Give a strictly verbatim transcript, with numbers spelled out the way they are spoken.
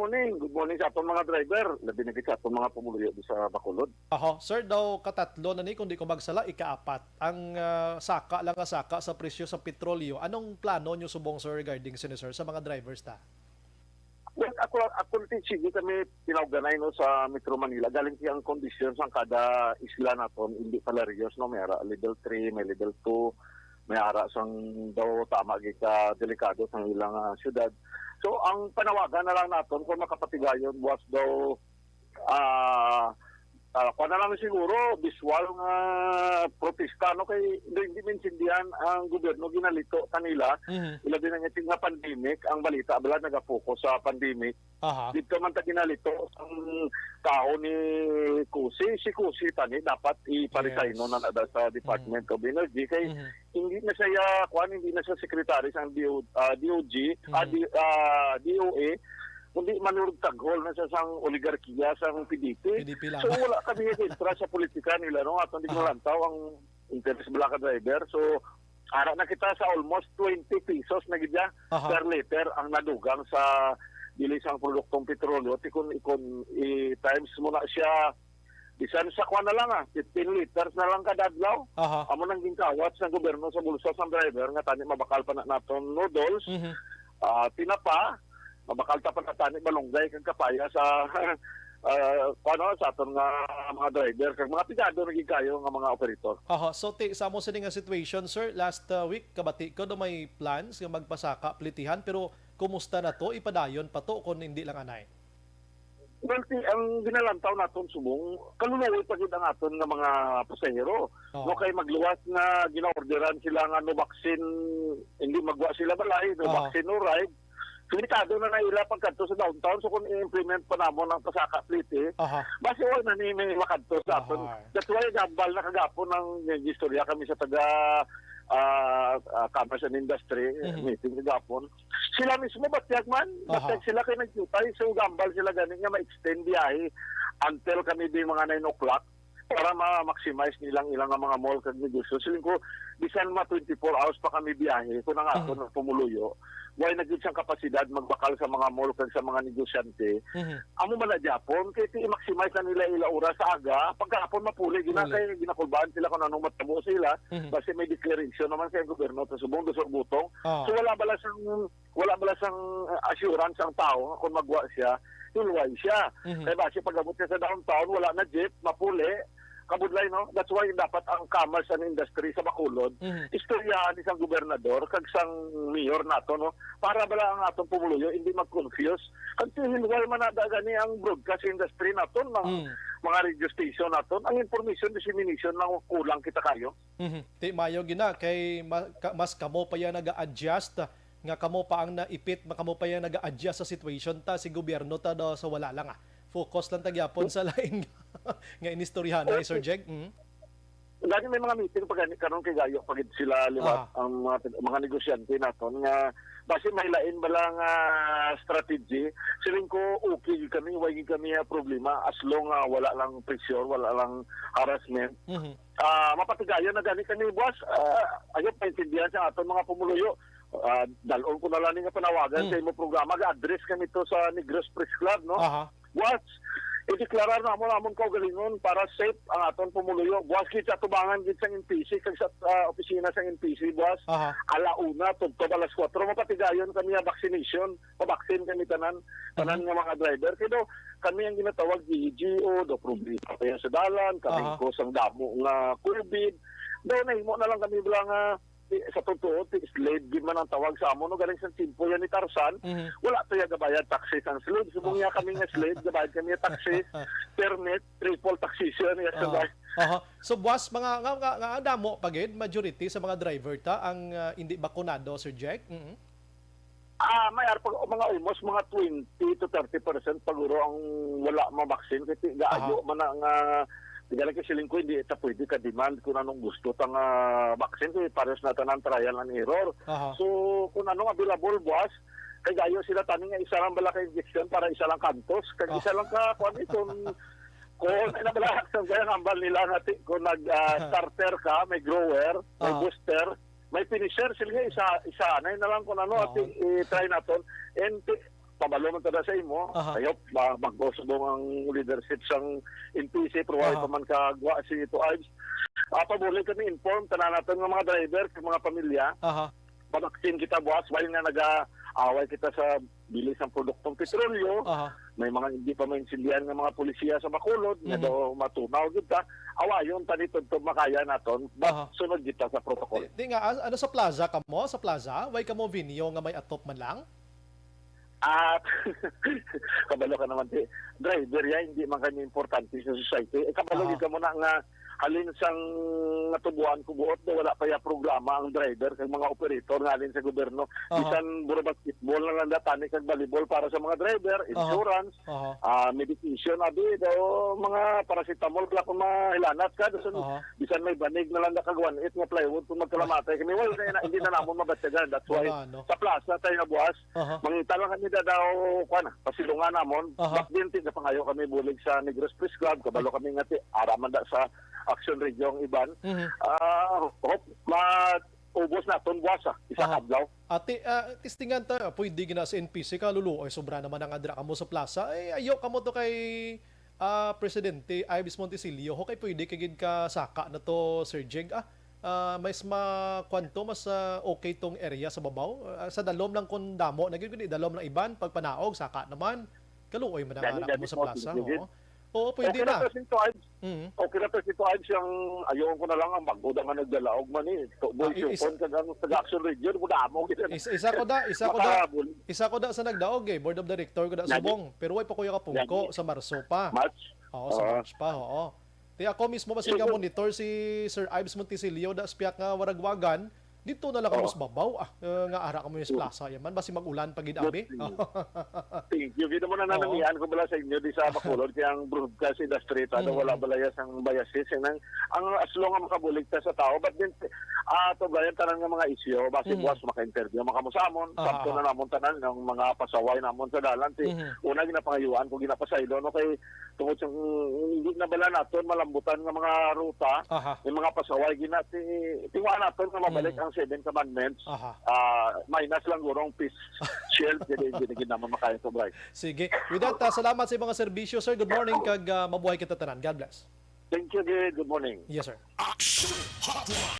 morning. Good morning sa aton mga driver, labi na gid sa aton mga pumuluyo di sa Bacolod. Aho, sir, daw katatlo na ni, kung di ko magsala, ikaapat ang, ah, saka lang nga saka sa presyo sa petrolyo. Anong plano nyo subong, sir, regarding sini, sir, sa mga drivers ta? Well, ako, ako, sige kami pinauganay, no, sa Metro Manila. Galing siya ang kondisyon sa kada isla naton, hindi pala riyos, no? May ara level three, may level two, may ara sang daw tama gid ka delikado sang ilang, ah, syudad. So, ang panawagan na lang naton kung makapatigayon, buwas daw, ah, ah, kuwan na lang siguro, visual nga protesta, no? Kay hindi, hindi maintindihan ang gobyerno, ginalito kanila. Mhm. Ilabi na nga nga pandemic, ang balita bala nagapokus sa pandemic. Aha. Dito man ta ginalito ang tao ni Kusi, si Kusi tani dapat iparesign Yes. na na sa Department Mhm. of Energy kay Mhm. hindi na siya, kuwan, hindi na siya secretary sa D O, ah, D O G, ah, Mhm. D-, ah, D O A, kundi manurog taghol na siya sang oligarkiya sang P D P. P D P So, lamang. wala kami nag-intra sa politika nila, no? Aton di Aha. malantaw ang interes bala ka driver. So, ara na kita sa almost twenty pesos na gid siya Aha. per liter ang nadugang sa bili sang produktong petrolyo. Ti kun, kun i-times mo na siya, bisan sa kuwan na lang, ah, fifteen liters na lang kada adlaw. Aha. Amo nang ginkawat sa gobyerno sa bulsa sang driver nga tani mabakal pa na naton noodles, Mhm. ah, tinapa, mabakal ta pa na tani malunggay kag kapaya sa, ah, kuwan, sa aton nga mga driver kag mga pigado na gid kayo nga mga operator. Aha. So, ti, sa amo sini nga situation, sir, last, uh, week, kabati ko daw may plans nga magpasaka plitihan, pero kumusta na to? Ipadayon pa to kung hindi lang anay? Well, ti, ang ginalantaw naton subong, kaluluoy pa gid ang aton nga mga pasahero. Oo. No, kay magluwas nga ginaorderan sila nga no vaccine, hindi magwa sila balay, no Aha. vaccine, no ride. Limitado na na ila pagkadto sa downtown. So, kung i-implement pa namon ang pasaka pliti, Aha. basi wala na ni may makadto sa aton. Aha. That's why gambal na kagapon ang istorya kami sa taga, ah, ah, Commerce and Industry, Mhm. meeting kagapon. Sila mismo, batyag man. Aha. Batyag sila kay nagkutay. So, gambal sila gani nga ma-extend biyahe until kami di mga nine o'clock para ma-maximize nilang ilang nga mga mall kag negosyo. Siling ko, bisan ma twenty-four hours pa kami biyahe, kung ang aton Mhm. pumuluyo, why na gid siyang kapasidad magbakal sa mga mall kag sa mga negosyante? Mhm. Amo man na gyapon, kay ti i-maximize na nila ila oras sa aga, pagkahapon mapuli, gina Puli. kay ginakulbaan sila kung anong matabo sila, Mhm. basi may declaration naman sa gobyerno sa subong, dos or butong. Ah. So, wala bala sang wala bala sang, uh, assurance ang tao nga kung magwa siya, hilway siya. Mhm. Kay basi pag-abot siya sa downtown, wala na jeep, mapuli. Kabudlay, no? That's why dapat ang commerce and industry sa Bacolod, Mhm. istoryahan ni sang gobernador kag sang mayor nato, no? Para bala ang atong pumuluyo hindi mag-confuse. Kag ti hilway man na da gani ang broadcast industry naton, ang Mm. mga radio station naton, ang information dissemination lang kulang kita kayo. Mhm. Ti mayo gina kay ma-, ka-, mas kamo pa yan naga-adjust nga kamo pa ang naipit, ma-, kamo pa yung nag-a-adjust sa situation ta, si gobyerno ta daw sa wala lang, ah. Focus lang ta gyapon sa lain nga inistoryahan, eh, Sir Jeg. Mm. Gani may mga meeting pa gani karon kay gayo pa gid sila liwat Aha. ang mga, mga negosyante naton nga basi may lain ba lang, ah, strategy. Siling ko okay gid kami, way gid kami, ah, problema as long, ah, wala lang pressure, wala lang harassment. Mhm. Ah, mapatigayon na gani kami, boss. Ah, ayaw paintindihan sa aton mga pumuluyo. Ah, dalon ko na lang ni nga panawagan Mm. sa imo programa. Ga-address kami to sa Negros Press Club, no? Aha. Boss, i-deklarar na mo namon kaugalingon para safe ang aton pumuluyo. Boss, kita tubangan gid sang N P C kag sa, ah, opisina sang N P C, boss. Aha. Ala una, tubtob alas kuwatro, mapatigayon kami ang vaccination. Pa-vaccine kami tanan. Tanan Mhm. nga mga driver. Kay daw, kami ang ginatawag G E G O, daw problema pa yan sa dalan, kami Aha. ko sang damo nga COVID. Daw, nahimo na lang kami bala nga, eh, sa totoo, ti slave gid man ang tawag sa amo, no? Galing sa tiyempo yan ni Tarzan, Mhm. wala to ya gabayad taxi sang slave. Subong Oh. niya kami nga slave, gabayad kami taxi, permit, triple taxation, yes, Oh. sabay. Aha. So, buwas, mga, nga, nga, nga, ang damo pa gid, majority sa mga driver ta ang, ah, hindi bakunado, Sir Jack? Mhm. Ah, may arpag, mga almost mga twenty to thirty percent paguro ang wala mabaksin kasi gaayo Aha. man na nga, di ka lang kasiling ko, hindi ta pwede ka-demand kung anong gusto ta nga vaccine, kay pares na tanan trial and error. Aha. So, kung anong available, buwas, kay gayo sila tani nga isa lang bala ka injection para isa lang kantos, kag Oh. isa lang ka, kuwan, eh, kung, kung, ano bala, ang kaya ang ambal nila nga, ti-, kung nag, ah, starter ka, may grower, may Oh. booster, may finisher, sila nga isa, isa, na yun na lang kung ano, Oo. ati, i-try naton. And ti-, pabalo man tada sa imo. Aha. I hope, ah, bag-o subong ang leadership sang N P C, pero wala Aha. pa man kagwa si Tito Ives. Ah, pabulig kami inform, tanan naton nga mga driver, sa mga pamilya. Aha. Pabaksin kita buwas, while nga nag-aaway kita sa bilis ng produktong petrolyo, Aha. may mga hindi pa maintindihan ng mga polisiya sa Bacolod, nga Mhm. daw matunaw gid ta, awayon ta ni tubtob makaya naton, but Aha. sunod kita sa protocol. Di, di nga, an-, ano sa plaza kamo? Sa plaza? Way kamo venue nga may atop man lang? At kabalo ka naman, ti, driver ya, hindi man kami importante sa society. Eh, kabalo Aha. gid ka mo na nga halin sang natubuan ko buot na wala pa ya programa ang driver kag mga operator nga halin sa gobyerno. Aha. Bisan puro basketball na lang da, tani kag volleyball para sa mga driver, Aha. insurance, Aha. ah, medication, abi, daw mga paracetamol, wala pa mahilanat ka. Dason, Aha. bisan may banig na lang da kag one eight nga plywood kung magkalamatay kami. Well, na, hindi na namon mabatyagan. That's why Wala, no? sa plaza tayo nga buwas, Aha. mangita lang kami da daw, kuwan, pasilungan namon. Aha. But then, ti, napangayo kami bulig sa Negros Press Club, kabalo Ay. kami nga ti, ara man da sa Action Radio ang iban. Mhm. Ah, hope, ma-, ubos naton buwas, ah, isa Aha. ka adlaw. Ati, ah, testingan ta, pwede gina sa N P C ka, luluoy, sobra naman ang adra kamo sa plaza. Eh, ayo kamo to kay, ah, Presidente Ives Monticelio, ho, kay pwede kay gid ka saka na to, Sir Jig. Ah, ah, mas ma-, kwan to, mas, ah, okay tong area sa babaw. Ah, sa dalom lang kung damo, na gid, kundi dalom lang iban, pagpanaog, saka naman. Kaluoy man ang Gani, ara gani kamo sa po, plaza, sige, sige. oo. Oo, pwede Okay na na. to, Sir Ives. Mm. Okay na to, Sir Ives, ang ayoon ko na lang ang bago na nga nagdalaog man eh. To, boy, Ah, i-, isa, Supon, kag ang taga-action region, mo damo, gid. is-, isa ko da, isa ko da, Makabul-, isa ko da sa nagdaog eh, board of director ko da Gani. subong. Pero way pa ko yakapungko Gani. sa Marso pa. March? Oo, sa Oo. March pa, oo. Ti ako mismo, basin nga Sige. monitor si Sir Ives Monticelio, da sa piyak nga waragwagan, dito na lang kamo Oo. sa babaw, ah, eh, nga ara kamo sa Mm. plaza, yan man, basi mag-ulan pa gid, abi. Mm. Thank you. Gid mo na Oo. nanamian ko bala sa inyo di sa Bacolod, kay ang broadcast industry, ta, Mm. wala bala ya sang biases, eh, nang, ang as long nga makabulig ta sa tao, but then, ah, to, Brian, tanan nga mga isyu, basi Mm. buwas maka-interview, makamusamon, Aha, samto aha. na namon tanan, ang mga pasaway namon sa dalan, ti, Mhm. una ginapangayuan ko, ginapasaylo, no, kay tungod sa, mm, hindi na bala naton malambutan nga mga ruta, Aha. yung mga pasaway, gina-, ti-, tingwa naton nga mabalik Mm. ang Seven Commandments. Aha. Ah, minus lang guro ang peace shield, gid, gid, gid naman makain to, Bray. Sige. With that, ah, salamat sa mga serbisyo, sir. Good morning, kag, ah, mabuhay kita tanan. God bless. Thank you, gid. Good morning. Yes, sir. Action Hotline.